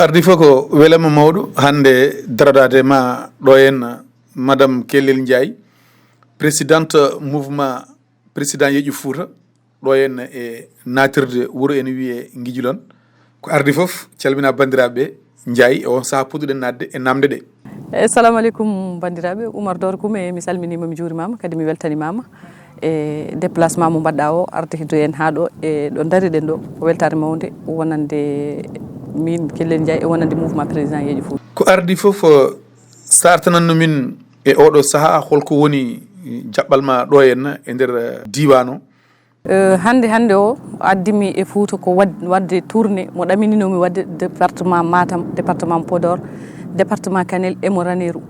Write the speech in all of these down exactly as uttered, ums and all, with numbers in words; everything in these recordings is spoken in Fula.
Ardi fof ko welama mawɗo hannde darodaade ma ɗo en, Madame Kellel Ndiaye, présidente mouvement Président Yeƴu Fouta, ɗo en e naatirde wuro ene wiyee Ngijilon. Ko ardi fof, calmina banndiraaɓe ɓe, Ndiaye, e on sahaa puɗɗuɗen naatde e naamnde ɗe. Assalamu aleykum banndiraaɓe, Oumar Doro Koumé, mi salminiima, mi juurimaama, kadi mi weltanimaama e déplacement mo mbaɗɗa o, arde heddo en haa ɗo, e ɗo ndariɗen ɗo, ko weltaare mawnde wonande min Kellel Ndiaye e wonande mouvement Président Yeƴu Fouta. Ko ardi fof, eh, sartananno min e oɗo sahaa, holko woni jaɓɓal ma ɗo henna e nder, eh, diiwaan o? Eh, hannde, hannde o addimi e Fouta ko wad-, waɗde tournée mo ɗamininomi waɗde département Matam, département Podor, département Kanel e mo Ranérou.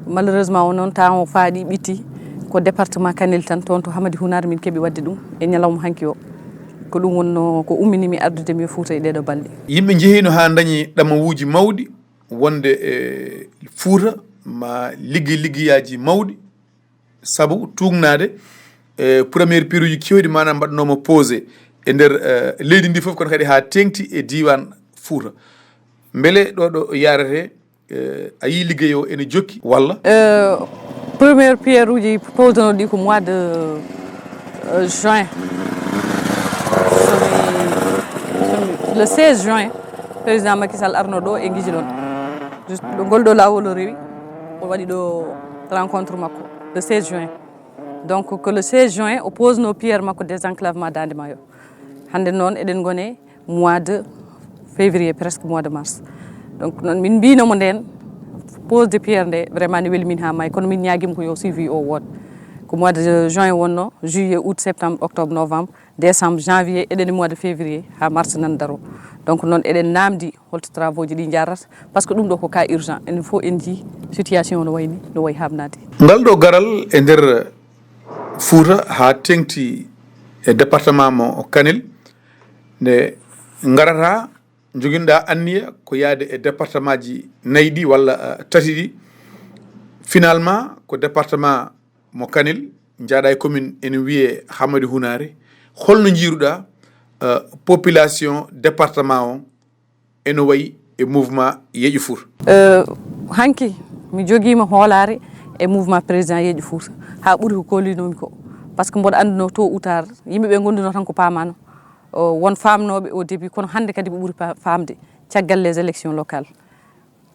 Malheureusement o noon, temps o faaɗi ɓitti ko département Kanel tan, toon to Hamadi Hunaare min keɓi waɗde ɗum e ñalawma hanki o. Ko ɗum wonno ko umminimi ardude mi e Fouta e ɗeɗo balɗe. Yimɓe njehiino haa ndañi ɗamawuuji mawɗi wonde e Fouta ma ligge liggeyaaji mawɗi, sabu tuugnaade e première pierre uji keewɗi, maanaam mbaɗnooma posé e nder, eh, leydi ndi fof, kono kadi haa teeŋti e diiwaan Fouta. Mbele ɗo ɗo yaarete, eh, a yii liggey o ene jokki walla? Eh, première pierre uji posanoɗi ko mois de, eh, juin. Somi, somi, le seize juin, président Macky Sall arno ɗo e Ngijilon. Just ɗo ngol ɗo laawol o rewi, o waɗi ɗo rencontre makko le seize juin. Donc ko le seize juin o posno pierre makko désenclavement Dande Maayo. Hannde noon eɗen ngone mois de février, presque mois de mars. Donc noon min mbino mo ndeen pose de pierre nde vraiment ne weli min haa maayi, kono min ñaagima ko yo suivi o wood. Ko mois de juin wonno, juillet, août, septembre, octobre, novembre, décembre, janvier, eɗen e mois de février haa mars nan daro. Donc noon eɗen naamndi holto travaux ji ɗi njarrata, parce que ɗum ɗo ko cas urgent, enen fof en njii situation no wayni, no wayi haamnaade. Ngal ɗo garal e nder Fouta haa teeŋti e département mo Kanel, nde ngarata, njoginɗa anniya ko yaade e département ji nayi ɗi walla, eh, tati ɗi. Finalement ko département mo Kanel, njaaɗa e commune ene wiyee Hamadi Hunaare. Holno njiiruɗa, eh, population département o ene wayi e mouvement Yeƴu Fouta? Eh, hanki mi jogiima hoolaare e mouvement président Yeƴu Fouta haa ɓuri ko koolinomi ko. Parce que mboɗo anndunoo tôt ou tard, yimɓe ɓe ngondunoo tan ko paamaano. O, won faamnooɓe au début, kono hannde kadi ɓe ɓuri pa-, faamde caggal les élections locales.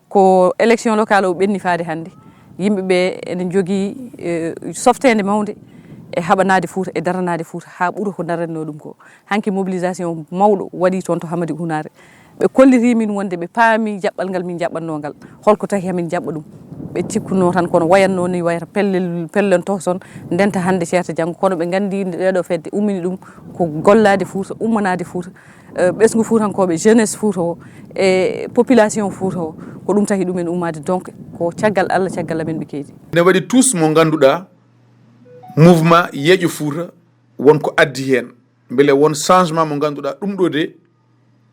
Ko élection locale o ɓenni faade hannde. Yimɓe ɓe ene njogii, eh, softeende mawnde e haɓanaade Fouta, e daranaade Fouta haa ɓura ko darannoo ɗum ko. Hanki mobilisation mawɗo waɗi toon to Hamadi Hunaare. Ɓe kolliti min wonde ɓe paami jaɓɓal ngal min jaɓɓatnoo ngal. Holko tahi hamin jaɓɓa ɗum? Ɓe cikkunoo tan kono wayatnoo ni wayata pellel, pellen toon, ndenta hannde ceerta janngo. Kono ɓe nganndi ɗeɗo fedde ummini ɗum ko gollaade Fouta, ummanaade Fouta, eh, ɓesngu Fuutankooɓe, jeunesse Fouta o, e population Fouta o, ko ɗum tahi ɗumen ummaade. Donc ko caggal Allah, caggal amen ɓe keedi. Ene waɗi tous mo ngannduɗaa mouvement Yeƴu Fouta won ko addi heen. Mbele won changement mo ngannduɗaa ɗum ɗo de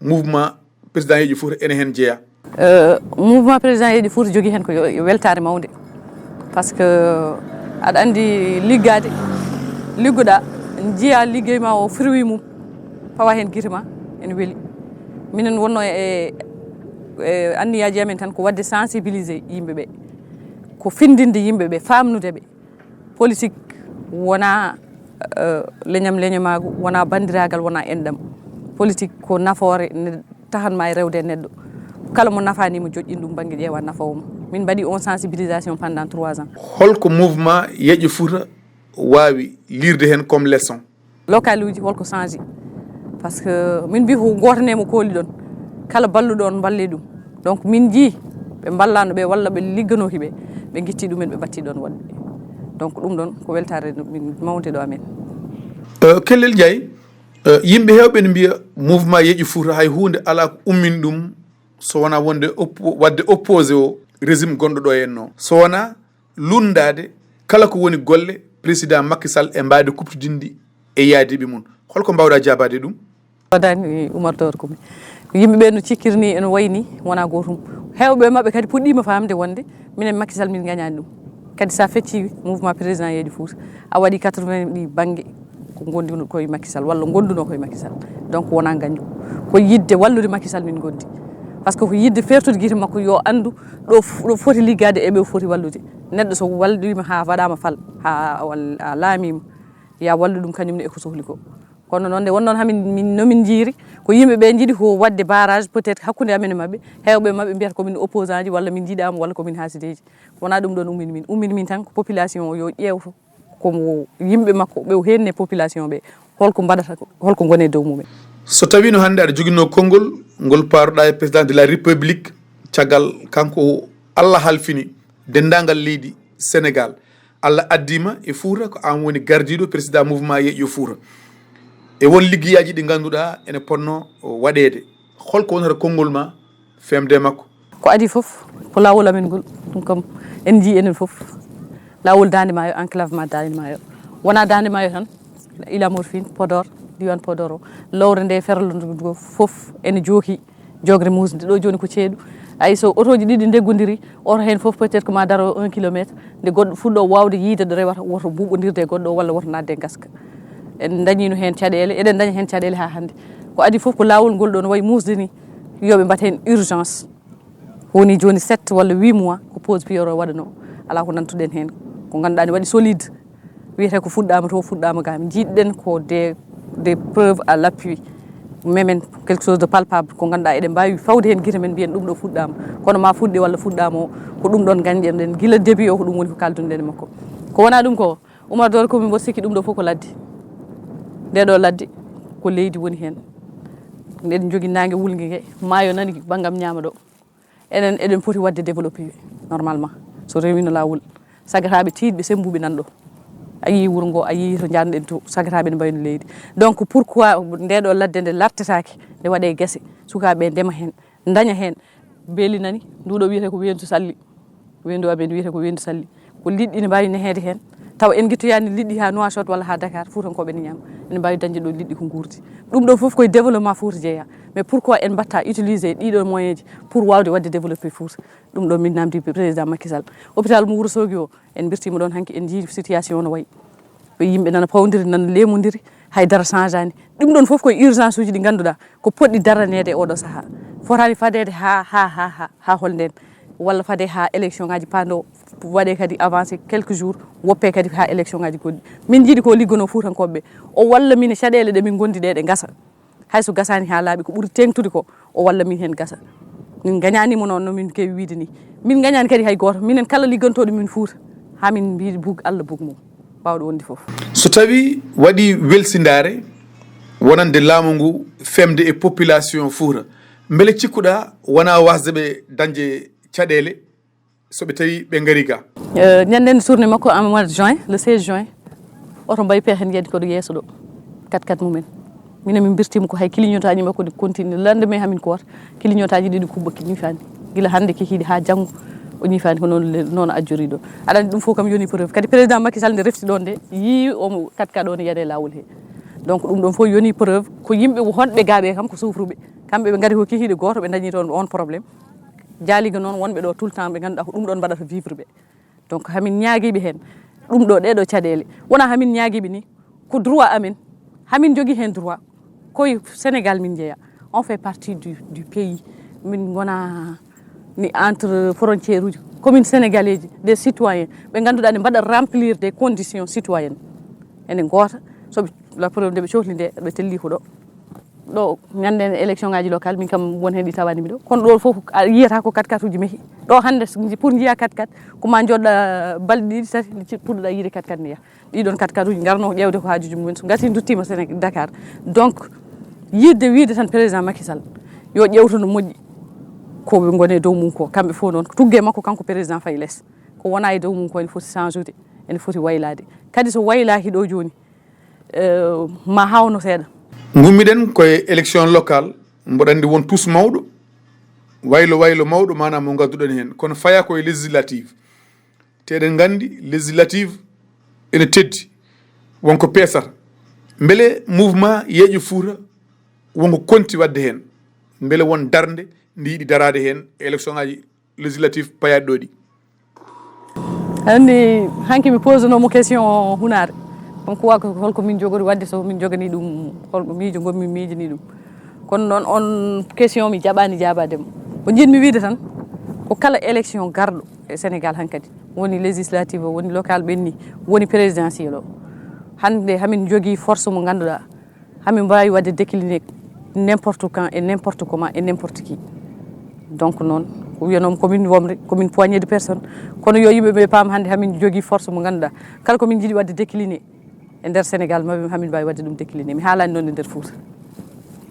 mouvement président Yeƴu Fouta ene heen jeyaa? Eh, mouvement président Yeƴu Fouta jogii heen ko yo, yo weltaare mawnde. Parce que aɗa anndi liggaade, liggoɗaa, njiyaa liggey ma o fruit mum, pawa heen gite ma, ene weli. Minen wonno e, e anniyaaji amen tan ko waɗde sensibiliser yimɓe ɓe, ko findinde yimɓe ɓe, faamnude ɓe. Politique wonaa, eh, leñam leñamaagu, wonaa banndiraagal, wonaa enɗam. Politique ko nafoore ne tahan ma e rewde e neɗɗo. Kala mo nafaani mo joƴƴin ɗum bannge ƴeewa nafawo mo. Min mbaɗi on sensibilisation pendant trois ans. Holko mouvement Yeƴu Fouta waawi liirde heen comme leçon? Local uji holko change? Parce que min mbi ko gooto ne mo kooli ɗon, kala balluɗo on mballe ɗum. Donc min njii ɓe mballano ɓe walla ɓe ligganooki ɓe, ɓe ngitti ɗumen ɓe mbatti ɗon waɗde. Donc ɗum ɗon ko weltaare min mawnde ɗo amen. Eh, Kellel Ndiaye, eh, yimɓe heewɓe ne mbiya mouvement Yeƴu Fouta hay huunde alaa ko ummini ɗum so wonaa wonde oppo-, waɗde opposé o régime gonɗo ɗo henno. So wonaa lunndaade kala ko woni golle président Macky Sall e mbaadi kuɓtodinɗi e yaadiiɓe mum. Holko mbaawɗaa jaabaade ɗum? Waɗaani Oumar Doro Koumé. Ko yimɓe ɓe no cikkiri ni, ene wayi ni, wonaa gootum. Heewɓe maɓɓe kadi puɗɗiima faamde wonde minen Macky Sall min ngañaani ɗum. Kadi sa fecci mouvement président Yeƴu Fouta, a waɗi quatre-vingts ɗi bannge ko ngondunoo koye Macky Sall, walla ngondunoo koye Macky Sall. Donc wonaa ngañgu. Ko yiɗde wallude Macky Sall min ngondi. Parce que ko yiɗde fertude gite makko, yo anndu ɗo f-, ɗo foti liggaade e ɓe foti wallude. Neɗɗo so walliima haa waɗaama fal, haa a wal-, a laamiima, ya wallu ɗum kañum ne e ko sohli ko. Kono noon nde wonnoon hamin, min, no min njiiri, ko yimɓe ɓe njiɗi ko waɗde barrage peut-être hakkunde amen e maɓɓe, heewɓe maɓɓe mbiyata ko min opposant ji walla min njiɗaama walla ko min haasideeji. Wonaa ɗum ɗoon ummini min. Ummini min tan ko population o yo ƴeew ko mo yimɓe makko ɓe o heen e population ɓe, holko mbaɗata, holko ngoni e dow mumen. So tawii no hannde aɗa joginoo konngol ngol paaruɗaa e président de la République, caggal kanko o Allah halfini denndaangal leydi Sénégal, Allah addii ma e Fuuta, ko aan woni gardiiɗo président mouvement Yeeƴo Fuuta. E won liggeyaaji ɗi ngannduɗaa ene potnoo waɗeede. Holko wonata konngol ma feewde e makko? Ko adii fof ko laawol amen ngol. Ɗum kam en njii enen fof. Laawol Daande Maayo, enclavement Daande Maayo. Wonaa Daande Maayo tan, Ila Morphine, Podor, diiwaan Podor o. Lowre nde ferlo ndu fof ene jooki jogre muusde. Ɗo jooni ko ceeɗu. Ay, so otooji ɗiɗi ndeggondirii, oto heen fof peut-être ko ma daro un kilomètre, nde goɗɗo fuɗɗo waawde yiyde ɗo rewata, woto ɓuuɓondirde e goɗɗo o walla woto naatde e ngaska. En ndañiino heen caɗeele, eɗen ndaña heen caɗeele haa hannde. Ko adii fof ko laawol ngol ɗo no wayi muusde ni, yo ɓe mbaɗ heen urgence. Woni jooni sept walla huit mois ko pause piero waɗanoo, alaa ko nantuɗen heen. Ko ngannduɗaa ne waɗi solide, wiyetee ko fuɗɗaama to, fuɗɗaama ga. Njiɗɗen ko des, des preuves à l'appui, memen quelque chose de palpable, ko ngannduɗaa eɗen mbaawi fawde heen gite men mbiyen ɗum ɗo fuɗɗaama. Kono ma fuɗɗi walla fuɗɗaama o, ko ɗum ɗoon nganƴen gila début o, ko ɗum woni ko kaaldunɗen e makko. Ko wonaa ɗum ko, Oumar Dore, ko min mboɗo sikki ɗum ɗo fof ko ladde. Nde ɗo ladde ko leydi woni heen. Eɗen njogii naange wulnge nge, maayo nani banngam ñaama ɗo. Enen eɗen poti waɗde développé normalement. So rewino laawol, sagataaɓe tiiɗɓe, semmbuɓe nan ɗo. A yii wuro ngo, a yii to njaɗen to, sagataaɓe ne mbayno leydi. Donc pourquoi nde ɗo ladde nde lartetaake, nde waɗe gese, sukaaɓe ndema heen, ndaña heen? Beeli nani, ndu ɗo wiyetee ko weendu salli. Weendu amen wiyetee ko weendu salli. Ko liɗɗi ne mbaawi neheede heen. Tawa en ngittoyaani liɗɗi haa Nouakchott walla haa Dakar, Fuutankooɓe ne ñaama. Ene mbaawi dañde ɗo liɗɗi ko nguurdi. Ɗum ɗo fof koye développement Fuuta jeyaa. Mais pourquoi en mbaɗta utiliser ɗiɗo moyen ji pour waawde waɗde développé Fuuta? Ɗum ɗo min namdi président Macky Sall. Hôpital mo Wourossogui o, en mbirtiima ɗoon hanki, en njii situation no wayi. Ko yimɓe nana pawdiri, nana leemodiri, hay dara changeani. Ɗum ɗoon fof koye urgence uji ɗi ngannduɗaa ko potɗi daraneede e oɗo sahaa. Fotaani fadeede haa, haa, haa, haa, haa hol ndeen? Walla fade haa élection ngaji paando, waɗe kadi avancé quelques jours, woppe kadi haa élection ngaji goɗɗi. Min njiɗi ko liggono Fuutankooɓe ɓe. O walla min e caɗeele ɗe min ngondi ɗe, ɗe ngasa. Hay so gasaani haa laaɓi, ko ɓuri teeŋtude ko, o walla min heen gasa. Min ngañaani mo noon no min keewi wiyde ni. Min ngañaani kadi hay gooto. Minen kala liggantooɗo min Fuuta, haa min mbiy bug Allah bug mum, baawɗo wonde fof. So tawii waɗii welsindaare wonande laamu ngu feewde e population Fuuta, mbele cikkuɗaa wonaa waasde ɓe dañde caɗeele so ɓe tawi ɓe ngari ga? Eh, ñande nde tournée makko en mois de juin, le seize juin, oto mbayi pexe en yiyani koɗo yeeso ɗo, quatre quatre mumen. Minen min mbirtiima ko hay clignotaji makko ɗi continue. Le lendemain hamin koota, clignotaji ɗiɗi kubba ki ñifaani. Gila hannde kikiiɗe haa janngo o ñifaani, ko noon le-, noon ajjori ɗo. Aɗa anndi ɗum fof kam yoni preuve. Kadi président Macky Sall nde refti ɗoon nde, yii omo quatre quatre ɗo ne yiyade e laawol he. Donc ɗum ɗoon fof yoni preuve ko yimɓe honɓe gaaɓe kam ko sufruɓe. Kamɓe ɓe ngari ko kikiiɗe gooto, ɓe dañi toon on problème. Jaaliga noon wonɓe ɗo tout le temps ɓe ngannduɗaa ko ɗum ɗoon mbaɗata vivre ɓe. Donc hamin ñaagiiɓe heen ɗum ɗo, ɗee ɗo caɗeele. Wonaa hamin ñaagiiɓe ni, ko droit amen. Hamin njogii heen droit. Koye Sénégal min njeyaa. On fait partie du, du pays. Min ngonaa ni entre frontière uji. Ko min Sénégalais ji, des citoyens. Ɓe ngannduɗaa ne mbaɗa remplir des conditions citoyennes. Ene ngoota, so ɓe, la preuve nde ɓe cohli nde, ɓe telli ko ɗo. Ɗo ñande élection ngaji local, min kam won heen ɗi tawani mi ɗo. Kono ɗo fof a yiyata ko quatre quatre uji mehi. Ɗo hannde s-, pour njiya quatre quatre, ko ma jooɗɗa balɗe ɗiɗi, tati, nde ci-, puɗɗoɗa yiide quatre quatre ne yaha. Ɗiɗon quatre quatre uji ngarno ƴeewde ko haajuji mumen. So ngasi nduttima Sénégal, Dakar. Donc, yidde wiide tan président Macky Sall, yo ƴeewto no moƴƴi. Ko ɓe ngoni e dow mum ko, kamɓe fof noon, ko tugge makko kanko président fayi les. Ko wona e dow mum ko ene foti change ude, ene foti waylaade. Kadi so waylaaki ɗo jooni, eh, ma hawno seeɗa. Ngummiɗen koye élection locale, mboɗo anndi won tous mawɗo, waylo waylo mawɗo, maanaam mo ngadduɗen heen. Kono faya koye législative. Te eɗen nganndi législative ene teddi, won ko peesata. Mbele mouvement Yeeƴo Fuuta won ko konti waɗde heen? Mbele won darnde nde yiɗi daraade heen e élection ngaji législative payaaɗi ɗo ɗi? Anndi, hanki mi posenoomo question o hunaare. Comme quoi ko holko min njogori waɗde so min njoganii ɗum, holko miijo ngon min miijanii ɗum. Kono noon on question mi jaɓaani jaabaade mo. Ko njiɗmi wiide tan, ko kala élection garɗo e Sénégal hankadi, woni législative o, woni local ɓenni, woni présidentiel o, hannde hamin jogii force mo ngannduɗaa hamin mbaawi waɗde décliner n'importe quand et n'importe comment et n'importe qui. Donc noon, ko wiyanoom komin womre, komin poignée de personnes, kono yo yimɓe ɓe paam hannde hamin jogii force mo ngannduɗaa kala komin njiɗi waɗde décliner e nder Sénégal, ma hamin mbaawi waɗde ɗum décliner. Mi haalani noon e nder Fouta.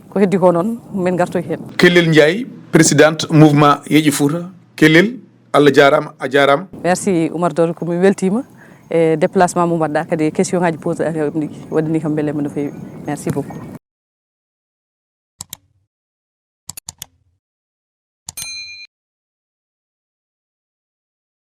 Ko heddi ko noon, min ngartoy heen. Kellel Ndiaye, présidente mouvement Yeƴi Fouta. Kellel, Allah jaaraama, a jaaraama. Merci Oumar Dore, ko mi weltiima e déplacement mo mbaɗɗa, kadi e question ngaji posé ɗi, waɗani kam mbelema no feewi. Merci beaucoup.